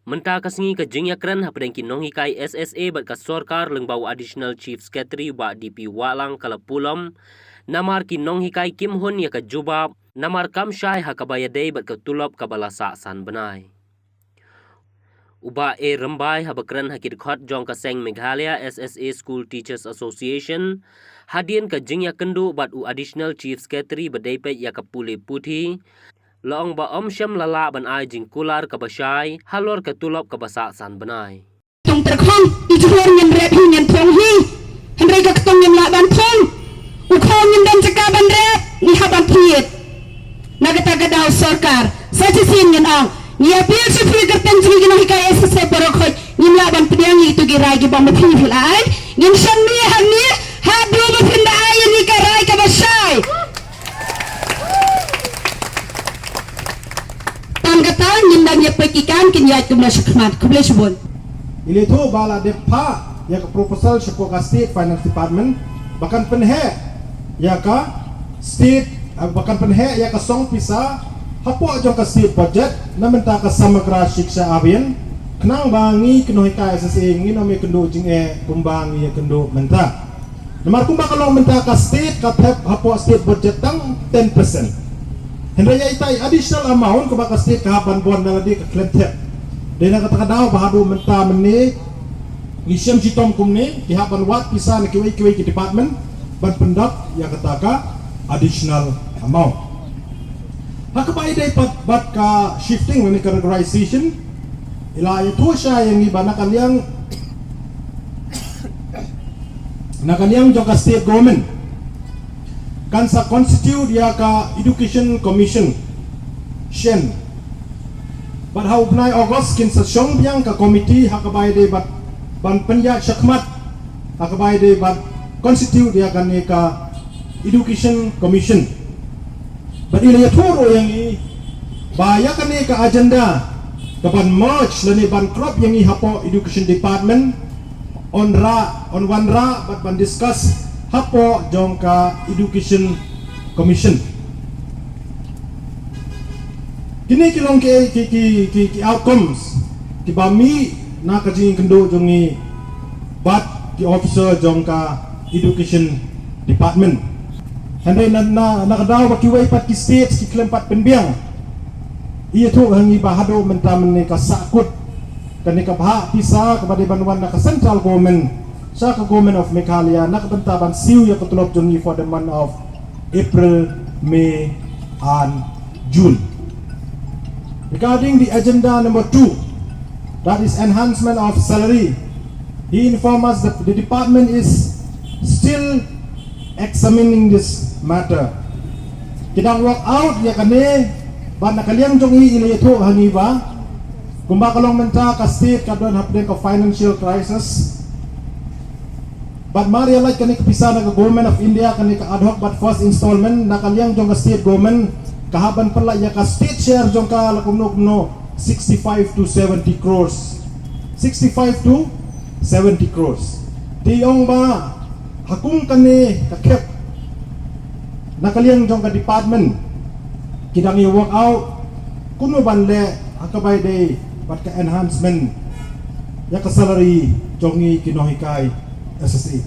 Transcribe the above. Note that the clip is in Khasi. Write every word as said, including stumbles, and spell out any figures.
Mynta ka sngi ka jingïakren hapdeng ki nonghikai S S A bad ka sorkar lyngba u Additional Chief Secretary Bah D P Wahlang ka la pulom, namar ki nonghikai kim hun ïa ka jubab, namar kam shai ha kaba ïadei bad ka tulop kaba la sah san bnai. U Bah A Rymbai haba kren ha ki dkhot jong ka seng Meghalaya S S A School Teachers Association, hadien ka jingïakynduh bad u Additional Chief Secretary ba dei peit ïa ka pule puthi, la ong ba ym shym la lah ban ai jingkular kaba shai halor ka tulop kaba sah san bnai. Tong ter khong, i jhur ngin rep hi, ngin thong hi. Hynrei ka ktong ngim lah ban thong. U khong ngim don jaka ban rep, ngi hap ban thied. Na kata ka daw sorkar, sa shisien ngin ong, ngi appeal sha phi kyrteng jong ki nonghikai S S A baroh khoit, ngim lah ban pdiang ïa kito ki rai ki bym ba phi phi la ai. Ngin shon mih hangne haduh ba phin da ai ïa ngi ka rai kaba shai. Tang kata ngin dang ïa peit ki kam kin ïaid kumno shakhmat. Khublei shibun. I la ïathuh ba la dep phah ïa ka proposal shapoh ka State Finance Department ba kan pynheh ïa ka state, eh, ba kan pynheh ïa ka song pisa hapoh jong ka state budget na bynta ka Samagra Shiksha Abhiyan, khnang ba ngi ki nonghikai S S A ngin ym ïakynduh jingeh kumba ngi ïakynduh mynta. Namar kumba ka long mynta ka state ka thep hapoh state budget tang ten percent. Hynrei ïa ita i additional amount kaba ka state ka hap ban bun na lade ka khlem thep. Dei na kata ka daw ba haduh mynta mynne ngi shem shitom kumne, ki hap ban wad pisa na kiwei kiwei ki department ban pyndap ïa kata ka additional amount. Ha kaba ïadei pat bad ka shifting lane ka regularization, i la ïathuh shai ïa ngi ba na ka liang, na ka liang jong ka state government kan sa constitute ïa ka Education Commission shen. Bad ha u bnai August kin sa shong biang ka committee ha kaba ïadei bad ban pynïaid shakhmat ha kaba ïadei bad constitute ïa kane ka Education Commission. Bad i la ïathuh ruh ïa ngi ba ïa kane ka agenda ka ban merge lane ban klop ïa ngi hapoh Education Department, yn rah, yn wanrah bad ban discuss hapoh jong ka Education Commission. Kine ki long ki, ki, ki, ki, ki outcomes kiba mih na ka jingïakynduh jong ngi bad ki officer jong ka Education Department. Hynrei na, na, na ka daw ba kiwei pat ki states ki khlem pat pynbiang, i ïathuh ha ngi ba haduh mynta mynne ka sahkut kane ka bhah pisa kaba dei ban wan na ka central government sha ka Government of Meghalaya na ka bynta ban siew ïa ka tulop jong ngi for the month of April, May and June. Regarding the agenda number two, that is enhancement of salary, he informed us that the department is still examining this matter. Ki dang work out ïa kane, bad na ka liang jong i i la ïathuh ha ngi ba kumba ka long mynta ka state ka don hapdeng ka financial crisis. Bad mar ïa lait kane ka pisa na ka Government of India, kane ka ad hoc bad first installment, na ka liang jong ka state government ka hap ban pynlait ïa ka state share jong ka la kumno kumno sixty-five to seventy crores. Sixty-five to seventy crores. Te i ong ba ha kum kane ka khep na ka liang jong ka department ki dang ïa work out kumno ban leh ha kaba ïadei bad ka enhancement ïa ka salary jong ngi ki nonghikai S S A.